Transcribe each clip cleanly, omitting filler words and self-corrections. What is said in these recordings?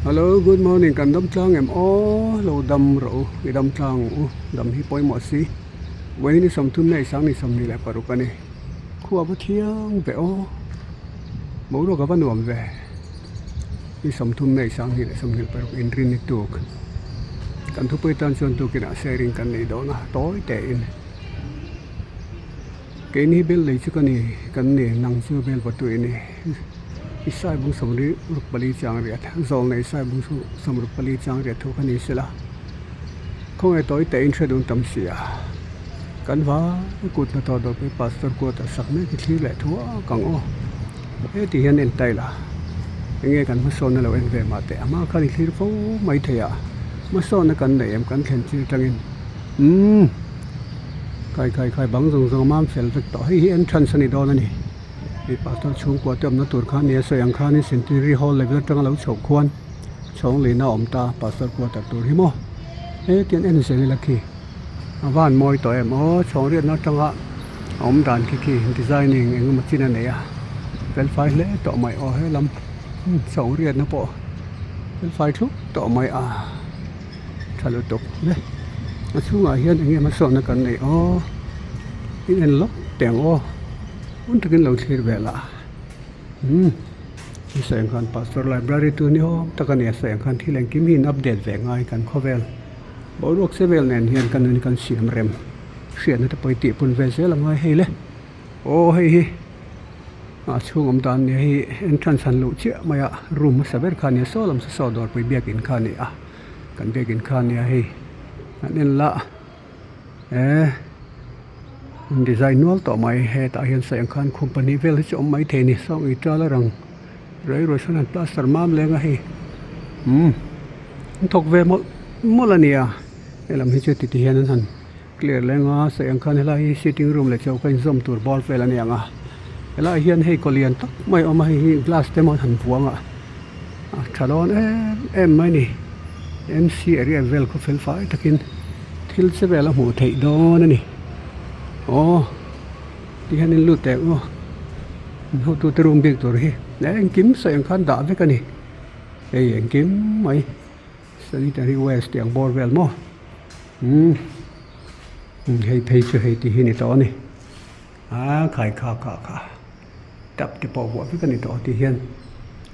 Hello good morning kan dam tlang em aw lo dam rawh u i dam tlang ang u dam hi pawimawh si vawiin ni 30 leh 20 26 a ni khua va thiang ve aw boruak a va nuam ve ni 30 leh 20 26 inrin ni tuk kan thupui tan chuan tukinah sharing kan nei dawn a tawi tein. Keini bel lei chu ka ni kan ni nang chu bel pawh i ni i sai bung sawmri ruk pali chang riat zawl nei sai bung sawmruk pali chang riat thu kha ni sela khawnge tawi teh in hre dun tam si a kan vai kut hnathawh dawr pawh hi pastor quarter sak mek hi thlir leh thuak ang aw heti hian en ta ila enge kan hmasawnna lo en ve mah teh a hma khan i thlir fo mai thei a hmasawnna kan neih em kan thlen chil tangin umm. Kai kai kai bang zawng zawng a mam fel vek tawh hei hi entrance a ni dawn a ni hei pastor chhungkua te awmna tur kha a ni a sawi ang khanin centenary hall level atanga lo chhoh khuan chhawng lehna a awm ta pastor quarter tur hi maw hetiang en zel ila khi a van mawi tawh em aw chhawng riatna atanga a awm dan khi khi designing eng emaw chin a nei a fel fai hle tawh mai aw helam chhawng riatna pawh fel fai thlup tawh mai a. Tha lutuk hle. A chhungah hian eng nge hmasawnna kan neih aw in en lawk teh ang aw hmun takin lo thlir vel a umm i sawi ang khan pastor library tur ni awm tak a ni a sawi ang khan thil engkim hi in update ve ngai kan khawvel boruak che vel nen hian kan nun hi kan siam rem hriatna te pawh hi tih pun ve zel a ngai hei le aw hei hi a chhung awm dan nia hei entrance han luh chiah mai a room hmasa ber kha a ni a saw lam saw saw dawrpui biakin kha a ni a. Kan biakin kha nia hei an en la eh an design nual tawh mai hetah hian sawi ang khan khum pahnih vel hi chu awm mai thei a ni sawng ui tal a rang rei ruai sawn an plaster mam leng a hei umm an thawk ve mawlh mawlh a nia helam hi chu titi hian an han clear leng a sawi ang khan helai hi sitting room leh choka inzawm tur bawr vel a ni ang a helaiah hian hei kaw lian tak mai a awm a hei hi glass te maw an han vuang a a tha dawn em em mai a ni M C area vel khaw fel fai takin thil che vel a hmuh theih dawn a ni aw tihian in lut teh ang aw an hotute room bik tur hi engkim sawi ang khan dah vek a ni hei engkim mai. Sanitary waste tih ang bawr vel maw umm hei phei chu hei tih hi ni tawh a ni a khai kha kha kha tap te pawh vuah vek a ni tawh tih hian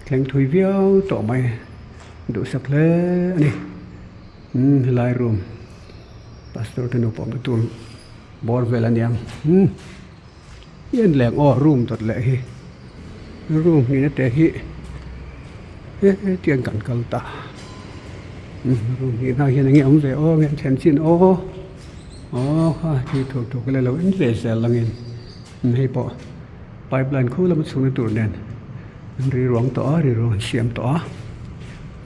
thleng thui viau tawh mai duhsak hle a ni umm helai room pastor te nupa awmna tur bawr vel a niang umm i en leh ang aw room dawt leh hi room hnihna te hi hetiang kan kal ta room hnihna ah hian enge awm ve aw nge an thlen chin aw aw kha thil thur tur ka la lo en ve zel langin hei pawh pipe line khu lama chhungna tur nen an ri ruang tawh a ri ruang an siam tawh a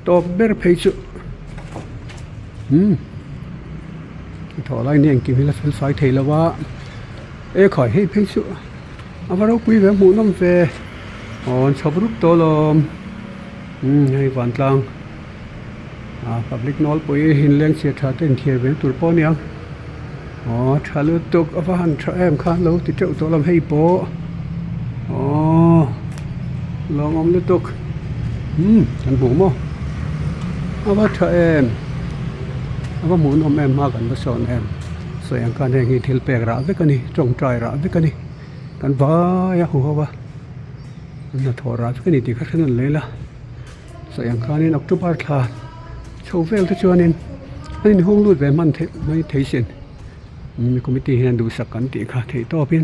tawp ber phei chu umm thawh lai ni engkim hi la fel fai thei lo a e khawi hei phei chu a va ropui ve hmuh nawm ve aw an chhawp rup tawh alawm umm hei vantlang ah public nawlpui inleng chhiat tha te inthiar ve tur pawh a ni ang aw tha lutuk a va han tha em kha lo ti teuh tawh lam hei pawh aw lawmawm lutuk umm kan hmu maw a va tha em a va hmuhnawm em hma kan va sawn em sawi ang khan heng hi thil pek rah vek a ni tawngtai rah vek a ni kan vai a huho a hnathawh rah vek a ni tih kha hre nawn leh ila. Sawi ang khanin October thla chho vel te chuanin an inhung lut ve hman theih mai thei sin mi committee hian duhsak kan tih kha theih tawpin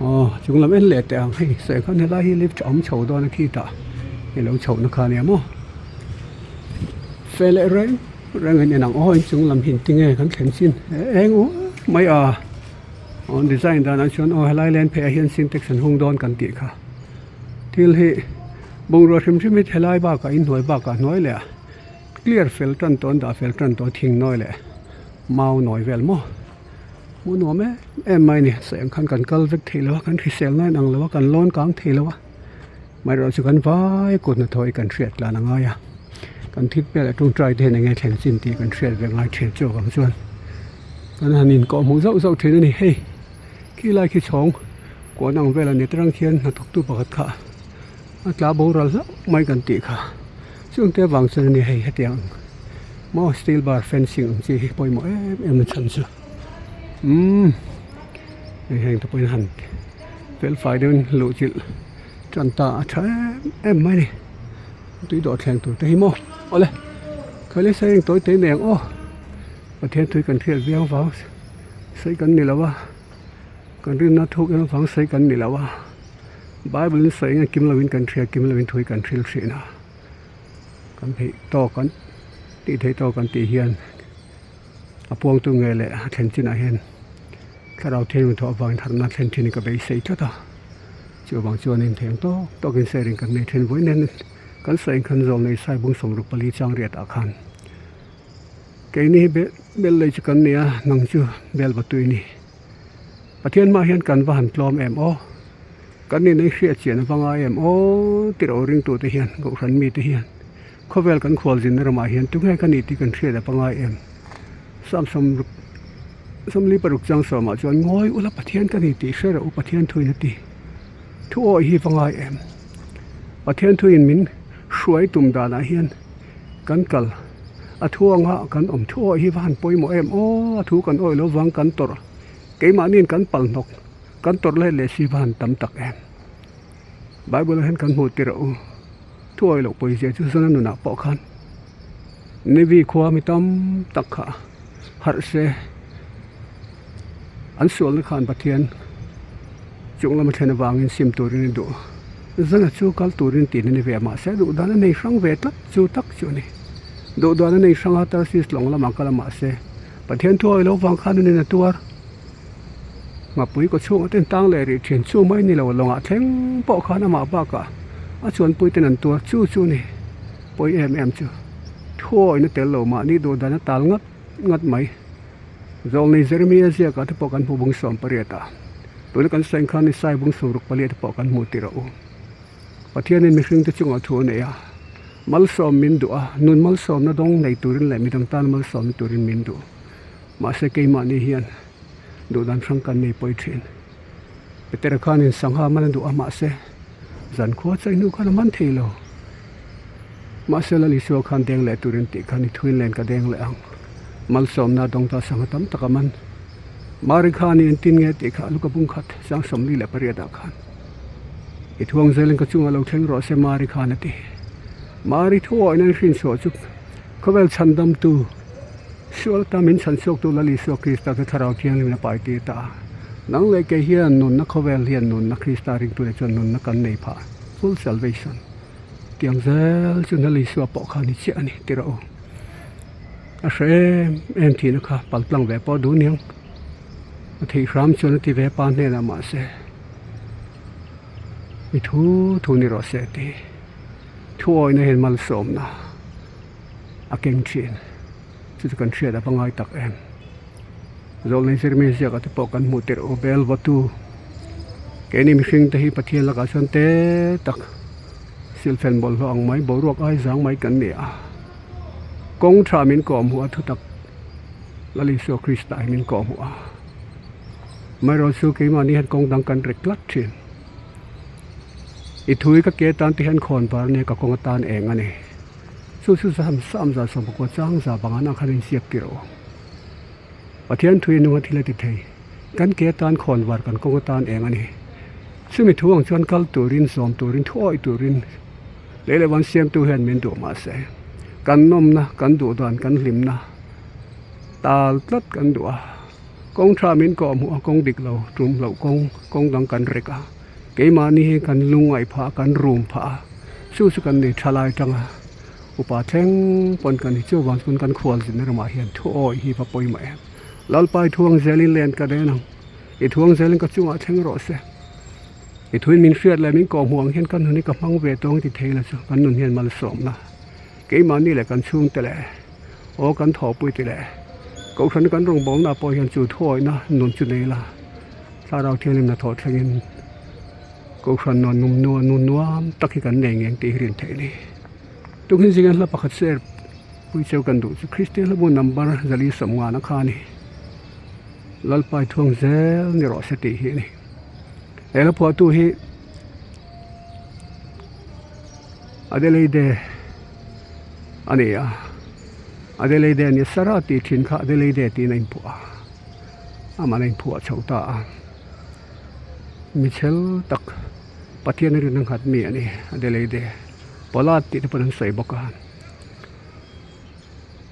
aw chung lam en leh teh ang hei sawi ang khan helai hi lift a awm chho dawn a khitah i lo chhohna kha ania maw fe leh reng reng in en ang aw inchung lam hi engtinge kan thlen chin eng uar mai a aw design danah chuan aw helai len pheiah hian sintex an hung dawn kan tih kha. Thil hi bungrua hrim hrim hi helai bakah inhnuai bakah hnuai leh a clear fel tan tawh an dah fel tan tawh a thing nawi leh mau nawi vel maw hmuh nuam em em mai a ni sawi ang khan kan kal vek thei lo a kan hrisel na inang lo a kan lawn kang thei lo a amaherawh chu kan vai kut hnathawh hi kan hriat tlan a ngai a kan thil pek leh tawngtai te hian eng nge thlen chin tih kan hriat ve ngai thin chu avang chuan kan han inkawh hmuh zauh zauh thin a ni hei. Khi lai khi chhawng kuan ang vel a ni tarang khian hnathawktu pakhat kha a tla boral hlauh mai kan tih kha. Chungte avang chuan ani hei hetiang maw steel bar fencing ang chi hi pawimawh em em a chhan chu umm hei heng te pawhin han fel fai deuhin luh chilh tan ta a tha em em mai a ni tui dawh thleng tur te hi maw awle khaile sawi tawi te nei ang aw Pathian tui kan hriat viau vang sawi kan ni lo a kan rinna thuk em vang sawi kan ni lo a Bible in sawi nge kim lovin kan hria kim lovin thui kan hril thin a kan theih tawk kan tih theih tawk kan tih hian a puangtu nge leh a thlen chinah hian thlarau thianghlim thawh avangin harhna thlen thin hi ka beisei tlat a chuvang chuanin theng tawk tawkin sharing kan nei thin vawi nen kan sawi ang khan zawlnei sai bung 64 chang riat ah khan keini hi bel lei chu kan ni a nang chu bel va tui ni. Pathian hmaah hian kan va han tlawm em aw? Kan nihna hi hriat chian a va ngai em aw? Ti ro ringtute hian, Kohhran mite hian khawvel kan khualzinna ramah hian tunge ka nih tih kan hriat a va ngai em? Sam sawmruk 46 chang sawmah chuan ngawi ula Pathian ka ni tih hre rawh u Pathian thuin a ti. Thu awih hi va ngai em? Pathian thuin min hruai tum danah hian kan kal a thu anga kan awm thu awih hi va han pawimawh em aw a thu kan awih lo vang kan tawrh keimahniin kan pal hnawk kan tawrh let leh si va han tam tak em bible ah hian kan hmuh tirh u thu awih loh pawizia chu zana nunah pawh khan Nevi khua mi tam tak kha harh se an sualna khan Pathian chung lama thlen avangin sim turin a duh. Zana chu kal turin tih a ni ve mahse duh dan a nei hrang ve tlat chu tak chu a ni. Duh dan a nei hrang a Tarsis lawng lamah kal a mahse Pathian thu awih lo vang khan a nin a tuar. Ngapui kaw chhungah te an tang leh rih thin chu mai ni lo lawngah thleng pawh khan amah bakah a chuanpui ten an tuar chu chu a ni. Pawi em em chu thu awihna tel lo mahni duh dan a tal ngat ngat mai. Zawlnei Jeremia ziakah te pawh kan hmu bung 18 a, tuna kan sawi khan Isai bung 64 te pawh kan hmu tirh a u. Pathianin mihringte chungah thu a nei a, malsawm min duh a, nun malsawmna dawng nei turin leh midang tan malsawmna turin min duh. Mahse keimahni hian duhdan hrang kan nei pawi thin. Petera khanin sangha man a duh a, mahse zankhua chai hnu khan a man thei lo. Mahse Lal Isua khan deng leh turin tih khan i thuin len ka deng leh ang. Malsawmna dawngta sangha tam tak a man. Mari khan i entin nge tih kha Luka bung khat sang 48 ah khan i thuang zelin ka chungah lo thleng rawh se Mari khan a ti. Mari thuawina in hrinchhuah chu khawvel chhandamtu sual ta min chhanchhuaktu Lal Isua Krista chu Thlarau Thianghlim in a pai tir ta a. Nang leh kei hian nunna khawvel hian nunna Krista ringtu leh chuan nunna kan nei phah, full salvation. Tiang zel chu Lal Isua pawh kha ni chiah a ni ti rawh u. A hre em em thihna kha pal tlang ve pawh duh niang. A theih hram chuan a ti ve pa hnenah mahse mi thu thu ni rawh se ti. Thu awihna hian malsawmna a keng thin. Chu chu kan hriat a va ngai tak em. Zawlnei Jeremia ziakah te pawh kan hmuh tirh u bel vawtu keini mihring te hi Pathian lakah chuan te tak silfen bawlhhlawh ang mai boruak ai zang mai kan ni a kawng tha min kawh hmuh a thutak Lal Isua Krista hi min kawh hmuh a amaherawhchu keimahni hian kawng dang kan rek tlat thin i thui ka ke tan te hian khawn var nia ka kawng atan eng a ni. Chu chu zam sam za 19 chang za pangana khan insiak tirh aw. Pathian thui nunga thil a ti thei. Kan ke atan khawn var kan kawng atan eng a ni. Chumi thu ang chuan kal turin, zawm turin, thu awih turin lei leh van siamtu hian min duh mahse kan nawmna, kan duh dan, kan hlimna tal tlat kan duh a. Kawng tha min kawh hmuh a, kawng dik lo tum loh kawng, kawng dang kan rek a. Keimahni hi kan lungngaih phah a, kan rum phah a, chu chu kan nei tha lai tang a, upa thleng pawn kan ni chuvang chuan kan khual zinna ramah hian thu awih hi va pawimawh em. Lalpa i thuang zelin len ka den ang, i thuang zelin ka chungah thleng rawh se. I thuin min hriat leh min kawhhmuh ang hian ka nun hi ka hmang ve tawng ti thei la chu kan nun hian malsawmna keimahni leh kan chhungte leh aw kan thawhpui te leh kohhran kan rawngbawlna pawh hian chu thu awihna nun chu nei la. Thlarau Thianghlim hnathawh thlengin Kohhran nuam num nuam nun nuam tak hi kan nei ngeng tih hi rin theih a ni. Tukin zinga hla pakhat share pui cheu kan duh chu Kristian hlabu number 450 na kha a ni. Lalpai thuang zel ni rawh se tih hi a ni. He hla phuahtu hi Adelaide. A ni a, Adelaide a nia, Sarah tih thin kha Adelaide tiin a inphuah a, amah a inphuah chho ta a. Michel tak Pathian rin a nghat mi a ni Adelaide, Pollard tih te pawn an sawi bawk a.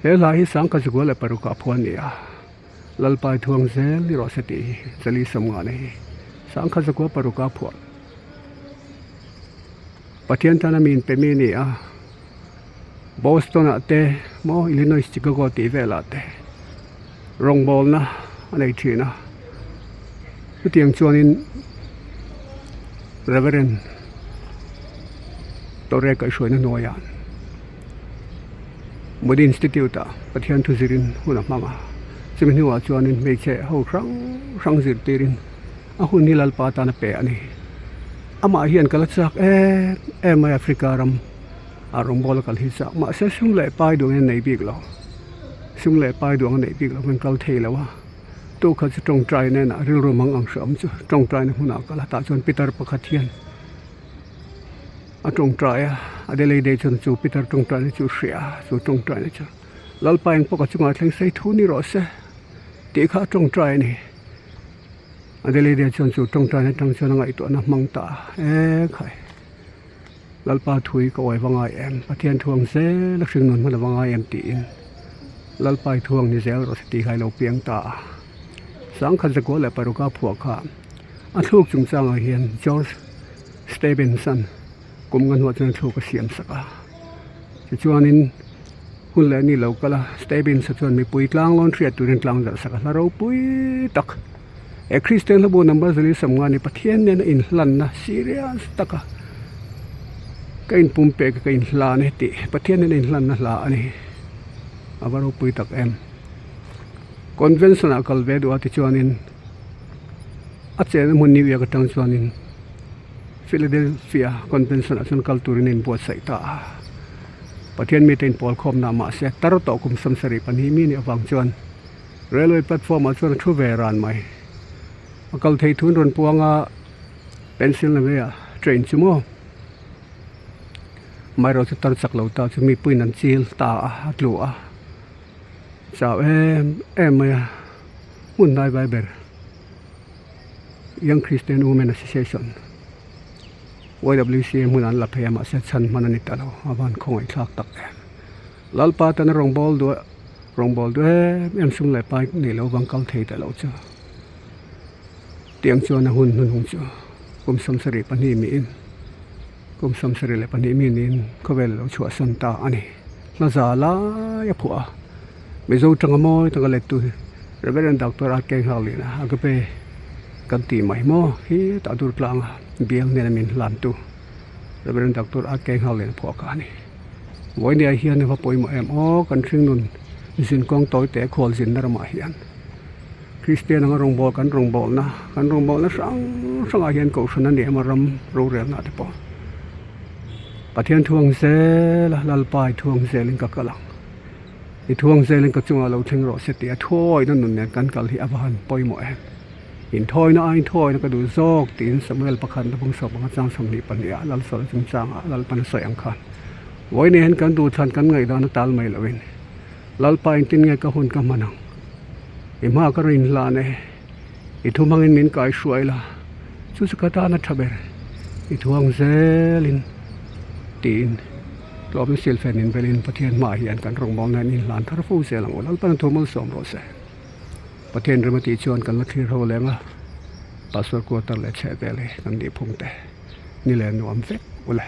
He hla hi Sangkha Zukua leh Parukah a phuah a ni a, Lalpai thuang zel ni rawh se tih hi Chali Sawmnga nei hi Sangkha Zukua Parukah a phuah. Pathian tana mi inpe mi a ni a, Boston ah te maw Illinois Chicago tih velah te rawngbawlna a nei thin a, chutiang chuanin Reverend Tore kaihhruaina hnuaiah Modi Institute ah Pathian thu zirin hun a hmang a, chumi hnuah chuanin hmeichhe ho hrang hrang zirtirin a hun hi Lalpa tan a pe a ni. Amah hian ka la chak em em mai Africa ram ah rawngbâwl a kal hi chak mahse sum leh pai duangin a nei bik lo sum leh pai duang a neih bik lo khan kal thei lo a tukhat chu tawngtai nen ah rilru mang ang hram chu tawngtaina hmunah a kal a tah chuan pitar pakhat hian a tawngtai a Adelaide chuan chu pitar tawngtaina chu a hria a chu tawngtaina chu Lalpa engpawh ka chungah thleng sei thu ni rawh se tih kha a tawngtai a ni. Adelaide chuan chu tawngtaina atang chuan a ngaihtuahna hmang ta a, e khai Lalpa thui ka uai va ngai em, Pathian thuang zel a hringnun hman a va ngai em tiin Lalpa i thuang ni zel rawh se tih kha i lo piang ta a. Sangkhat zakua leh paruka phuah kha a thluk chungchangah hian George Stephenson kum nga hnuah chuan a thluk a siam sak a, tichuanin hun leh ni lo kal a, Stebbins-a chuan mipui tlang lawn hriat turin tlang zalh sak a, hla ropui tak. He Kristian hlabu number zali samnga ni Pathian nena inhlanna serious taka ka inpumpek a ka inhlan e tih Pathian nena inhlanna hla a ni. A va ropui tak em. Convention ah kal ve duh a tichuanin a chenna hmun New York atang chuanin Philadelphia convention ah chuan kal turin a inbuatsaih ta a. Pathian mite inpawlkhawmna mahse tar tawh kum 72 mi nih avang chuan Railway platform ah chuan a thu ve ran mai. A kal thei thun rawn puang a, Pennsylvania train chu maw amaherawh chu tar chak lo ta chu mipuiin an chil ta a, a tlu a, chau em em mai a, hmun hnai vai ber Young Christian Women Association YWCA hmunah an la phei a mahse chhan hman a ni ta lo, a van khawngaihthlak tak em. Lalpa tana rawngbâwl duh rawngbâwl duh em em sum leh pai nei lo vang kal thei ta lo chu tiang chuan a hun hnuhnung chu kum 72 miin kum 72 mi niin khawvel a lo chhuahsan ta a ni. Hla za lai a phuah a, Mizo tanga mawi taka lettu hi Reverend Doctor R K Nghaklina Agape kan tih mai maw hi tah dur tlanga bial hnena min hlantu Reverend Doctor R K Nghaklina phuah kha a ni. Vawinia hian a va pawimawh em aw kan hringnun zinkawng tawi teh khual zinna ramah hian Kristian anga rawngbâwl kan rawngbâwlna kan rawngbâwlna hrang hrangah hian kohhran a ni em a ram rorelna te pawh Pathian thuang zel a Lalpa i thuang zelin ka kal ang i thuang zelin ka chungah lo thleng rawh se tih a thuawina nun nen kan kal hi a va han pawimawh em. Inthawina aiin thuawina ka duh zawk tiin Samuel pakhat na bawngsawm anga chang 22 ah Lalsawla chungchangah Lalpan a sawi ang khan vawiin hian kan duhthlan kan ngaihdan a tal mai loin Lalpa engtin nge ka hun ka hman ang i hma ka rawn inhlan e i thu hmangin min kaihruai la chu chu ka tan a tha ber i thuang zelin tiin tlawmna silfen inbelin Pathian hmaah hian kan rawngbawlna hian inhlan thar fo zel ang u Lalpan a thu malsawm rawh se. Pathian rem a tih chuan kan la thlir ho leng a, Pastor quarter leh chheh vel hi kan nih phung te ni leh nuam vek ule.